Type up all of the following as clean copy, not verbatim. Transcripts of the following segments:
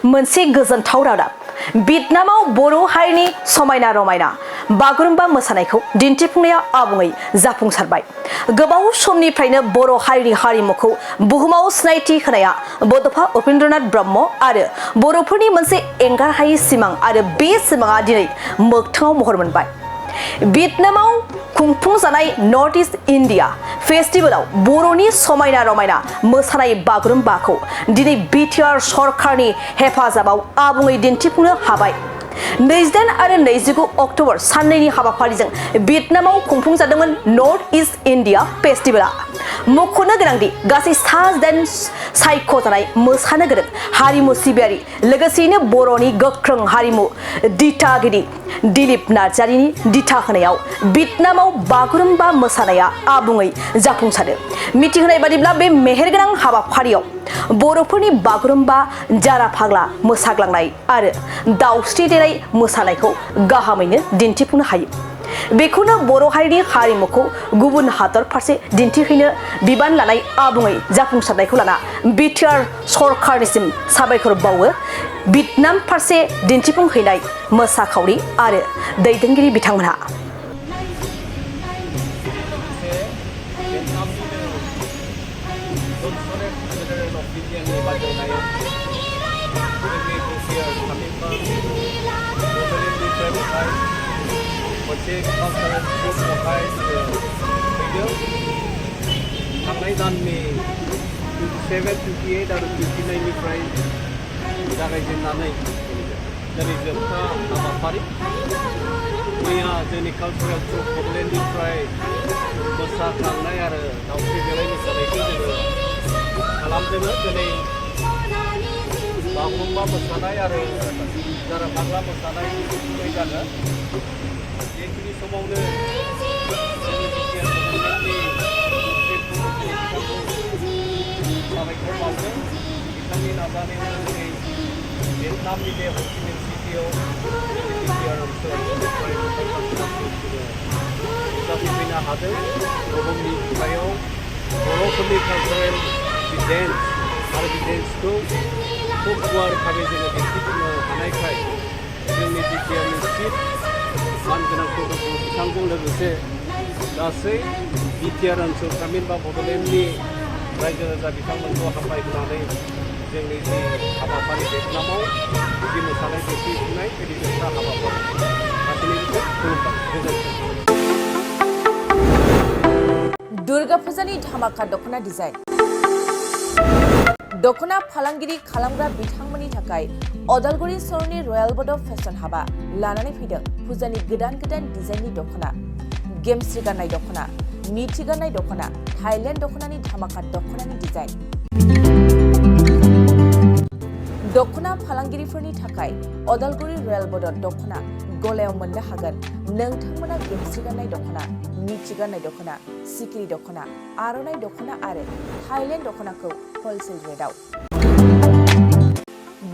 मोनसे गोजोनथाव रादाब भियेटनामाव बर' हारिनि समायना रमायना बागुरुम्बा मोसानायखौ दिन्थिफुंनाया आबुङै जाफुंसारबाय। गोबाव समनिफ्रायनो बर' हारिनि हारिमुखौ बुहुमाव सिनायथि होनाया बड'फा उपेन्द्रनाथ ब्रह्म आरो बर'फोरनि मोनसे एंगारहायै सिमां आरो बे सिमाङा दिनै मोगथाङाव महर मोनबाय। भियेटनामाव खुंफुंजानाय नर्थ इस्ट इन्डिया फेस्टिभेलाव बर'नि समायना रमायना मोसानाय बागुरुम्बाखौ दिनै बिटिआर सरकारनि हेफाजाबाव आबुङै दिन्थिफुंनो हाबाय। 28 आरो 29 अक्ट'बर साननैनि हाबाफारिजों भियेटनामाव खुंफुंजादोंमोन नर्थ इस्ट इन्डिया फेस्टिभेला। मख'नो गोनांदि गासै 7 सायख'जानाय मोसानो गोरों हारिमु सिबियारि लोगोसेयैनो बर'नि गोख्रों हारिमु दिथागिरि दिलीप नार्जारिनि दिथा होनायाव भियेटनामाव बागुरुम्बा मोसानाया आबुङै जाफुंसारो। मिथिहोनाय बादिब्ला बे मेहेरगोनां हाबाफारियाव बर'फोरनि बागुरुम्बा जारा फाग्ला मोसाग्लांनाय आरो दावस्रि देलाय मोसानायखौ गाहामैनो दिन्थिफुंनो हायो। बेखौनो बर' हारिनि हारिमुखौ गुबुन हादर फारसे दिन्थिहैनो बिबान लानाय आबुङै जाफुंसारनायखौ लाना बिटिआर सरकारनिसिम साबायखर बावो भियेटनाम फारसे दिन्थिफुंहैनाय मोसाखावरि आरो दैदेनगिरि बिथांमोनहा। मोनसे कालचारेल ग्रुपआवहाय फैदों। थांनाय दाननि 27, 28 आरो 29निफ्राय जागायजेननानै दिनै जोबथा हाबाफारि। मैया जोंनि कालचारेल ग्रुप बड'लेण्डनिफ्राय मोसाखांनाय आरो दावस्रि देलाय मोसानायखौ जोङो खालामदोंमोन। दिनै बागुरुम्बा मोसानाय आरो जारा फाग्ला मोसानाय दिन्थिफुंनाय जागोन। बेखिनि समावनो जोंनि बिटिआर गभर्नमेन्टनि साबायखर बावदों। बिथांनि नाजानायावनो दिनै भियेटनामनि बे हचिमिन सिटियाव जोंनि बिटिआर ओनसोलनिफ्राय नुजाफैनो हादों। बुहुमनि मुगायाव बर'फोरनि कालचारेल जि डेन्स आरो बे डेन्सखौ खुब गुवार भाबै जोङो दिन्थिफुंनो हानायखाय जोंनि बिटिआरनि चिफ मानगोनां प्रफेसर बिथांजों लोगोसे गासै बिटिआर ओनसोल थामहिनबा बड'लेण्डनि रायजो राजा बिथांमोनखौ हामबाय होनानै जोंनि जि हाबाफारि भियेटनामाव जि मोसानाय दिन्थिफुंनाय बायदि जोबथा हाबाफारि गासैनिबो खुलुमबाय। गोजोन्थों। दुर्गा फुजानि धामाका दख'ना डिजाइन दख'ना फालांगिरि खालामग्रा बिथांमोननि थाखाय अदालगुरि सहरनि रयेल बड' फेशन हाबा लानानै फैदों फुजानि गोदान डिजाइननि दख'ना, गेमस्रि गाननाय दख'ना, मिथि गाननाय दख'ना, थाइलेण्ड दख'नानि धामाका दख'नानि डिजाइन। दख'ना फालांगिरिफोरनि थाखाय अदालगुरि रयेल बड' दख'ना गलायाव मोननो हागोन। नोंथांमोना गेमस्रि गाननाय दख'ना, मिथि गाननाय दख'ना, सिखिरि दख'ना, आर'नाइ दख'ना आरो थाइलेण्ड दख'नाखौ हलसेल रेटआव।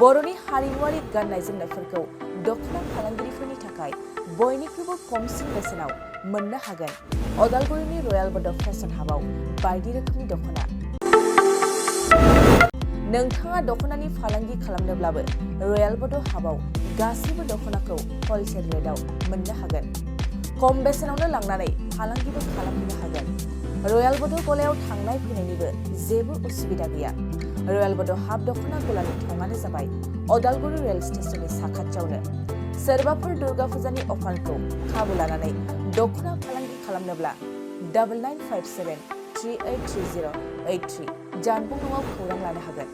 बर'नि हारिमुआरि गाननाय जोमनायफोरखौ दख'ना फालांगिरिफोरनि थाखाय बयनिख्रुइबो खमसिन बेसेनाव मोननो हागोन। अदालगुरिनि रयेल बड' फेशन हाबाव बायदि रोखोमनि दख'ना। नोंथाङा दख'नानि फालांगि खालामनोब्लाबो रयेल बड' हाबाव गासैबो दख'नाखौ हलसेल रेटआव मोननो हागोन। खम बेसेनावनो लांनानै फालांगिबो खालामहैनो हागोन। रयेल बड' गलायाव थांनाय फैनायनिबो जेबो उसुबिदा गैया। रयेल बड' हाब दख'ना गलानि थंआनो जाबाय अदालगुरि रेल स्टेशननि साखाथियावनो। सोरबाफोर दुर्गा फुजानि अफारखौ खाबु लानानै दख'ना फालांगि खालामनोब्ला 9957 383083 जानबुं नङाव खौरां लानो हागोन।